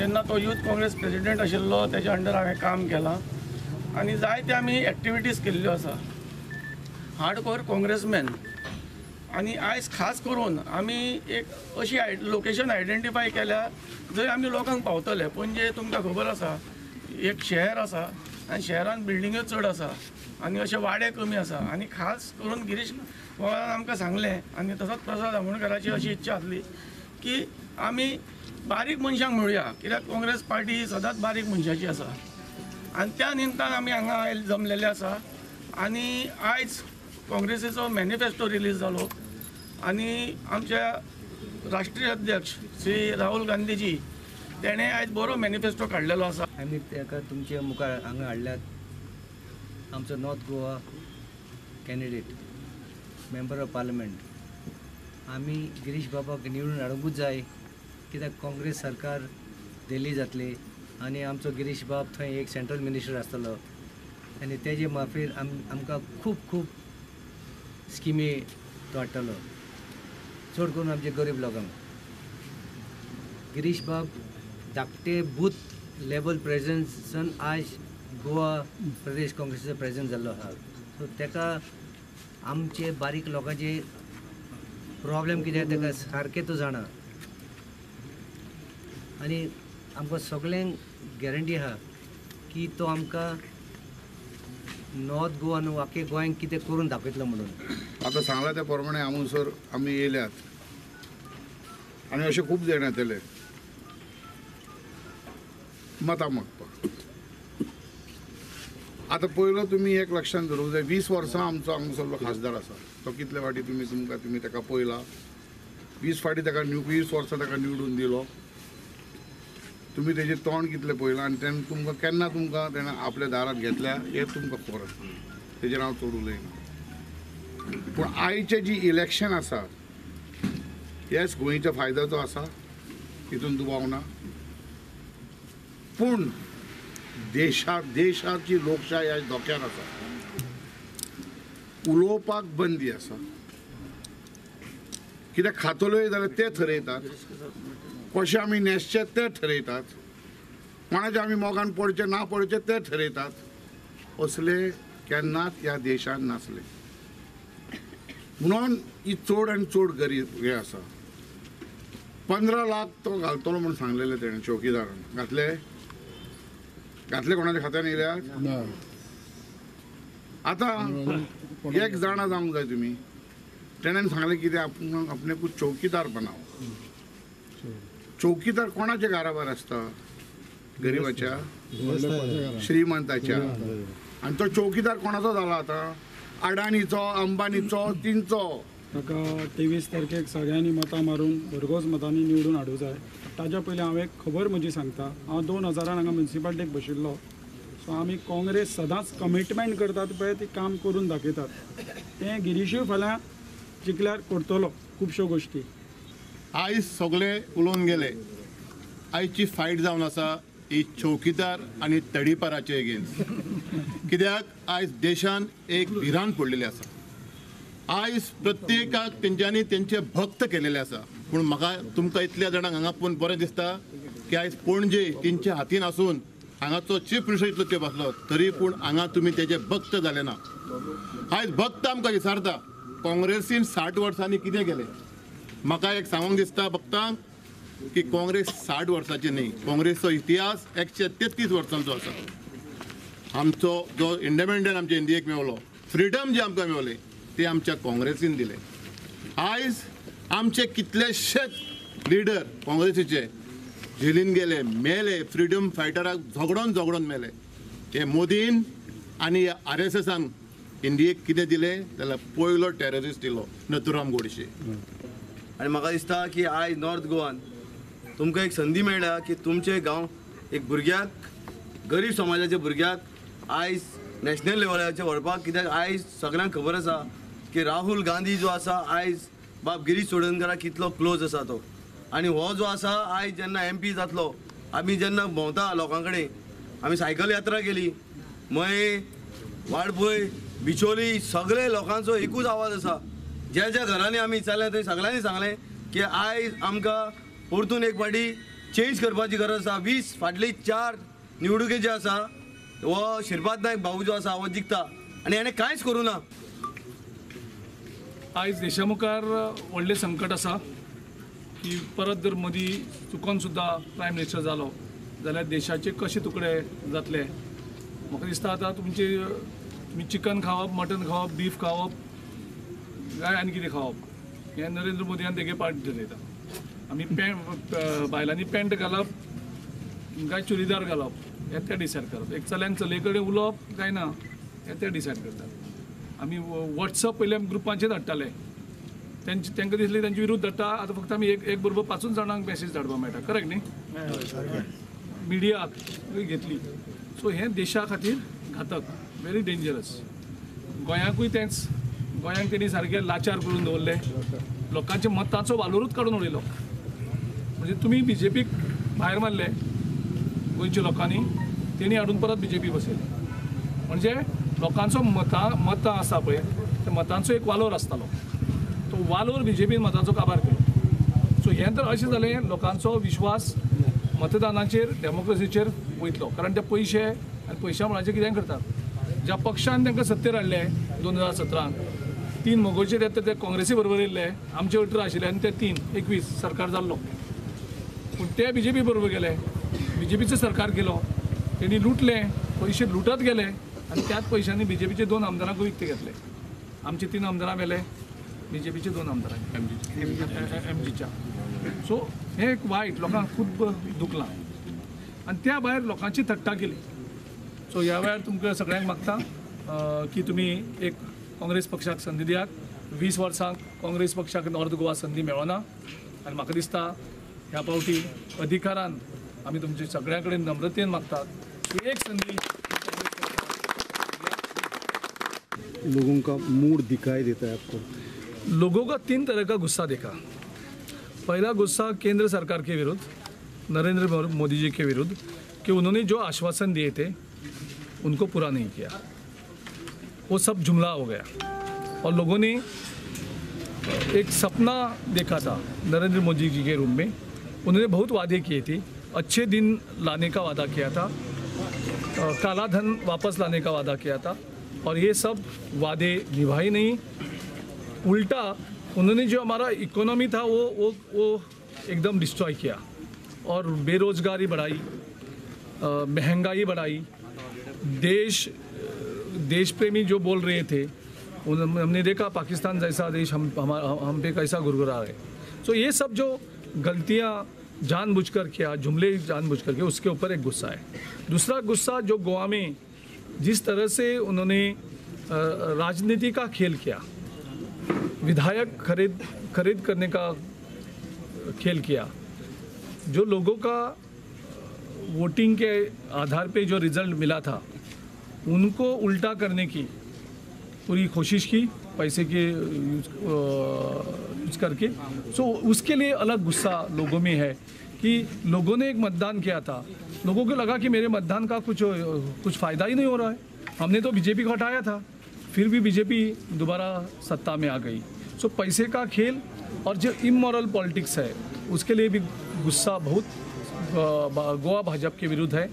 जेन्ना तो youth Congress president आशिल्लो तेज्या अंडर हांवें काम केलां आनी जायते आमी एक्टिविटीज केल्ल्यो आसा. हार्डकोर काँग्रेसमॅन आनी आयज खास करून आमी एक अशी लोकेशन आयडेंटिफाय केल्या जंय आमी लोकांक पावतले. पणजे तुमकां खबर आसा एक शहर आसा आनी शहरान बिल्डिंग्यो चड आसा आनी अशे वाडे कमी आसा आनी खास करून गिरीश बाबान आमकां सांगलें आनी तसोच प्रसाद आमोणकराची अशी इच्छा आसली की आमी बारीक मनशांक मेळुया, कित्याक काँग्रेस पार्टी ही सदांच बारीक मनशाची आसा आनी त्या निमतान आमी हांगा जमलेले आसा. आनी आयज काँग्रेसीचो मॅनिफेस्टो रिलीज जालो आनी आमच्या राष्ट्रीय अध्यक्ष श्री राहुल गांधीजी तेणें आयज बरो मॅनिफेस्टो काडलेलो आसा. आमी ताका तुमच्या मुखार हांगा हाडल्यात आमचो North Goa candidate member of parliament. आमी गिरीश बाबाक निवडून हाडुंकूच जाय, कित्याक काँग्रेस सरकार दिल्ली जातली आनी आमचो गिरीश बाब थंय एक सेंट्रल मिनिस्टर आसतलो आनी तेजे माफीर आमकां खूब खूब स्किमी तो हाडटलो, चड करून आमचे गरीब लोकांक. गिरीश बाब धाकटे बूथ लेवल प्रेजेंसन आज गोवा प्रदेश काँग्रेसीचो प्रेसिडेंट जाल्लो आसा. सो ताका आमचे बारीक लोकांचे प्रॉब्लेम कितें ताका सारकें तो जाणा आनी आमकां सगळ्यांक गॅरंटी आसा की तो आमकां नॉर्थ गोवा न्हू आख्खे गोंयांक कितें करून दाखयतलो म्हणून. आतां सांगलां त्या प्रमाणे हांगासर आमी येयल्यात आनी अशे खूब जाण येतले मतां मागपाक. आतां पयलो तुमी एक लक्षांत धरूंक जाय, 20 वर्सां आमचो हांगासरलो खासदार आसा, तो कितले फावटी तुमी तुमकां तुमी ताका पळयला, 20 फावटी ताका 20 वर्सां ताका निवडून दिलो, तुमी तेजें तोंड कितलें पळयलां आनी तेणें तुमकां केन्ना तुमकां तेणें आपल्या दारांत घेतल्या हें तुमकां खबर आसा, तेजेर हांव चड उलयना. पूण आयचें जी इलेक्शन आसा येस गोंयच्या फायद्याचो आसा, तितून दुबाव ना, पूण देशाची लोकशाय आयज धोक्यान आसा, उलोवपाक बंदी आसा, कितें खातलोय जाल्यार ते थरयतात, कशें आमी न्हेसचें तें थरयतात, कोणाचें आमी मोगान पडचें ना पडचें तें थरयतात, असले केन्नाच ह्या देशान नासले. म्हणून ही चड आनी चड गरीब हें आसा. 15 लाख तो घालतलो म्हूण सांगलेलें तेणें चौकीदारान, घातले घातले कोणाच्या खात्यान येयल्यात? आतां एक जाणा जावंक जाय तुमी, तेणें सांगलें कितें आपूण आपणे चौकीदार बनाव. चौकीदार कोणाच्या घराबार आसता? गरिबाच्या, श्रीमंताच्या. आनी तो चौकीदार कोणाचो जाला आतां? अडानीचो, अंबानीचो, तिंचो. ताका 23 तारखेक सगळ्यांनी मतां मारून भरघोस मतांनी निवडून हाडूंक जाय. ताज्या पयलीं हांव एक खबर म्हजी सांगता. हांव 2000 हांगा म्युनिसिपालिटीक बशिल्लो. सो आमी काँग्रेस सदांच कमिटमेंट करतात पळय, ती काम करून दाखयतात. तें गिरीशूय फाल्यां जिखल्यार करतलो खुबश्यो गोश्टी. आयज सगळे उलोवन गेले. आयची फायट जावन आसा ही चौकीदार आनी तडीपाराचे एगेन्स्ट, कित्याक आयज देशान एक भिरांत पडलेली आसा. आयज प्रत्येकाक तेंच्यांनी तेंचे भक्त केलेले आसा. पूण म्हाका तुमकां इतल्या जाणांक हांगा पळोवन बरें दिसता की आयज पणजे तेंच्या हातीन आसून हांगाचो चीफ मिनिस्टर इतलो तेंप आसलो तरी पूण हांगा तुमी तेजे भक्त जाले ना. आयज भक्त आमकां विचारता काँग्रेसीन 60 वर्सांनी कितें केलें. म्हाका एक सांगूंक दिसता भक्तांक की काँग्रेस 60 वर्सांची न्ही, काँग्रेसचो इतिहास 133 वर्सांचो आसा. आमचो जो इंडिपेंडंट आमच्या इंडियेक मेवलो, फ्रिडम जे आमकां मेवलें ते आमच्या काँग्रेसीन दिलें. आयज आमचे कितलेशेच लिडर काँग्रेसीचे जेलीन गेले, मेले, फ्रिडम फायटराक झगडोन झगडोन मेले. हे मोदीन आनी RSSान इंडियेक कितें दिलें जाल्यार पयलो टेररिस्ट दिलो नथुराम गोडसे. आनी म्हाका दिसता की आयज नॉर्थ गोवान तुमकां एक संदी मेळ्ळ्या की तुमचे गांव एक भुरग्याक, गरीब समाजाच्या भुरग्याक आयज नॅशनल लेवलाचेर व्हरपाक. कित्याक आयज सगळ्यांक खबर आसा की राहुल गांधी जो आसा आयज बाब गिरीश चोडणकारा कितलो क्लोज आसा तो. आनी हो जो आसा आयज जेन्ना MP जातलो, आमी जेन्ना भोंवता लोकां कडेन, आमी सायकल यात्रा केली, मये, वाळपय, बिचोली, सगळे लोकांचो एकूच आवाज आसा. ज्या ज्या घरांनी आमी विचारलें थंय सगळ्यांनी सांगलें की आयज आमकां परतून एक फावटी चेंज करपाची गरज आसा. 20 फाटली 4 निवडणुके जे आसा हो श्रीपाद नायक भाऊ जो आसा हो जिखता आनी हेणें कांयच करूं ना. आयज देशा मुखार व्हडलें संकट आसा की परत जर मोदी चुकोन सुद्दां प्रायम मिनिस्टर जालो जाल्यार देशाचे कशे तुकडे जातले. म्हाका दिसता आतां तुमचे तुमी चिकन खावप, मटन खावप, बीफ खावप काय आनी कितें खावप हें नरेंद्र मोदीन तेगे पार्ट ठरयता. आमी बायलांनी पॅन्ट घालप काय चुडीदार घालप हें ते डिसायड करप, एक चल्यान चलये कडेन उलोवप काय ना हें ते डिसायड करतात. आमी वॉट्सअप पयले आमी ग्रुपांचेर धाडटाले, तांकां दिसलें तांचे विरुद्ध धाडटा. आतां फक्त आमी एक बरोबर 5 जाणांक मॅसेज धाडपाक मेळटा, करेक्ट न्ही? मिडियाक घेतली. सो हें देशा खातीर घातक, व्हेरी डेंजरस. गोंयाकूय तेंच, गोंयांक तेणी सारकें लाचार करून दवरलें, लोकांच्या मतांचो वालोरूच काडून उडयलो. म्हणजे तुमी बीजेपीक भायर मारले गोंयच्या लोकांनी, तेणी हाडून परत बीजेपी बसयली. म्हणजे लोकांचो मतां आसा पळय, त्या मतांचो एक वालोर आसतालो, तो वालोर बीजेपीन मतांचो काबार केलो. सो हें तर अशें जालें, लोकांचो विश्वास मतदानाचेर, डेमोक्रेसीचेर वयतलो. कारण ते पयशे आनी पयशा मुळाचेर कितें करतात. ज्या पक्षान तांकां सत्तेर हाडले 2017 3 मोगोचे ते काँग्रेसी बरोबर येयल्ले, आमचे 18 आशिल्ले आनी ते 3 21 सरकार जाल्लो, पूण ते बीजेपी बरोबर गेले, बीजेपीचें सरकार गेलो, तेणी लुटलें, पयशे लुटत गेले आनी त्याच पयशांनी बीजेपीचे 2 आमदारांकूय विकते घेतले. आमचे 3 आमदारां मेले, बीजेपीचे 2 आमदारां एमजीच्या. सो हें एक वायट, लोकांक खूब दुखलां आनी त्या भायर लोकांची थट्टा केली. सो ह्या वेळार तुमकां सगळ्यांक मागता की तुमी एक काँग्रेस पक्षाक संदी दियात. 20 वर्सांक काँग्रेस पक्षाक नॉर्थ गोवा संदी मेळना आनी म्हाका दिसता ह्या फावटी अधिकारान आमी तुमचे सगळ्यां कडेन नम्रतेन मागतात की एक संदी. लोगों का मूड दिखाई देता है आपको? लोगों का 3 तरह का गुस्सा देखा. पहला गुस्सा केंद्र सरकार के विरुद्ध, नरेंद्र मोदी जी के विरुद्ध, कि उन्होंने जो आश्वासन दिए थे उनको पूरा नहीं किया, वो सब जुमला हो गया. और लोगों ने एक सपना देखा था नरेंद्र मोदी जी के रूप में, उन्होंने बहुत वादे किए थे, अच्छे दिन लाने का वादा किया था, काला धन वापस लाने का वादा किया था, और ये सब वादे निभाए नहीं. उल्टा उन्होंने जो हमारा इकोनॉमी था वो वो वो एकदम डिस्ट्रॉय किया और बेरोजगारी बढ़ाई, महंगाई बढ़ाई. देश प्रेमी जो बोल रहे थे, हमने देखा पाकिस्तान जैसा देश हम पे कैसा गुरगुरा रहे. सो ये सब जो गलतियाँ जानबूझकर किया, जुमले जानबूझकर के, उसके ऊपर एक गुस्सा है. दूसरा गुस्सा जो गोवा में जिस तरह से उन्होंने राजनीति का खेल किया, विधायक खरीद करने का खेल किया, जो लोगों का वोटिंग के आधार पे जो रिज़ल्ट मिला था उनको उल्टा करने की पूरी कोशिश की, पैसे के यूज करके. सो उसके लिए अलग गुस्सा लोगों में है कि लोगों ने एक मतदान किया था, लोगों को लगा कि मेरे मतदान का कुछ कुछ फ़ायदा ही नहीं हो रहा है, हमने तो बीजेपी को हटाया था, फिर भी बीजेपी दोबारा सत्ता में आ गई. सो पैसे का खेल और जो इमोरल पॉलिटिक्स है उसके लिए भी गुस्सा बहुत गोवा भाजपा के विरुद्ध है.